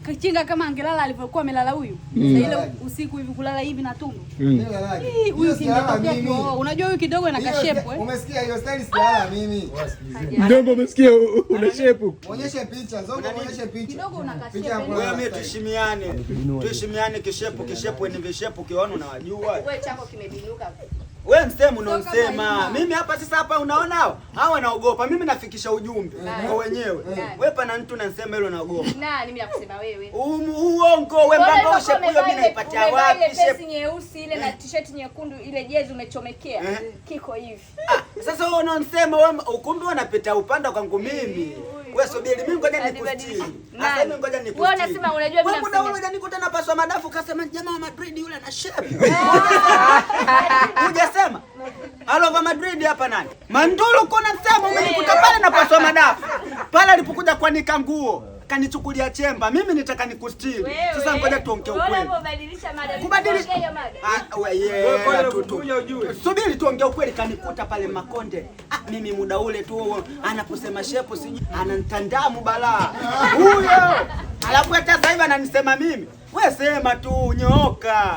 Kichinga kama angelala alivyokuwa amelala huyu. Sasa ile usiku hivi kulala hivi na tumbo. Hii, huyu Hiyo sijalala kingetokea mimi. kioo. Unajua huyu kidogo ana Hiyo kashepu eh. Umesikia hiyo style sijalala mimi. Mjomba, umesikia una shepu. Muonyeshe picha, Zongo muonyeshe picha. Kidogo una Picha ya kashepu. kulala Wewe mimi style. tuheshimiane. Tuheshimiane kishepu, kishepu ni vishepu kiona unawajua. Wewe chako kimebinuka. Wewe msemo Sio kama unaosema. hivi. Mimi hapa sasa hapa unaona hao? Hawa wanaogopa. Mimi nafikisha ujumbe kwa wenyewe. Wewe pana mtu unasema hilo naogopa. Nani mimi nakusema wewe? Uongo wewe mbamba shepu hiyo mimi naipatia wapi Ile shepu? pesi nyeusi ile na t-shirt nyekundu ile jezi umechomekea. Eh. Kiko hivi. Ah, sasa wewe unaonsema wewe ukumbi wanapita upande kwangu mimi. Wewe subiri mimi ngoja nikustiri. Nani? Sasa mimi ngoja nikustiri. Wewe unasema unajua mimi Wewe muda namsema. ule unanikuta napaswa madafu kasema jamaa wa Madrid yule ana shape. Hujasema? Alo wa Madrid hapa nani? Mandulu kuna msemo umenikuta pale napaswa madafu. Pale alipokuja kuanika nguo, kanichukulia chemba. Mimi nitaka nikustiri. Sasa ngoja tuongee Wewe ukweli. unavyobadilisha mada. Kubadilisha Tuongee hiyo mada. Ah, we, yeah, tu. Subiri tuongee ukweli, kanikuta pale Makonde. Ah, mimi muda ule tu anaposema shepu sijui ananitandamu balaa huyo, alafu hata sasa hivi ananisema mimi. We sema tu nyooka.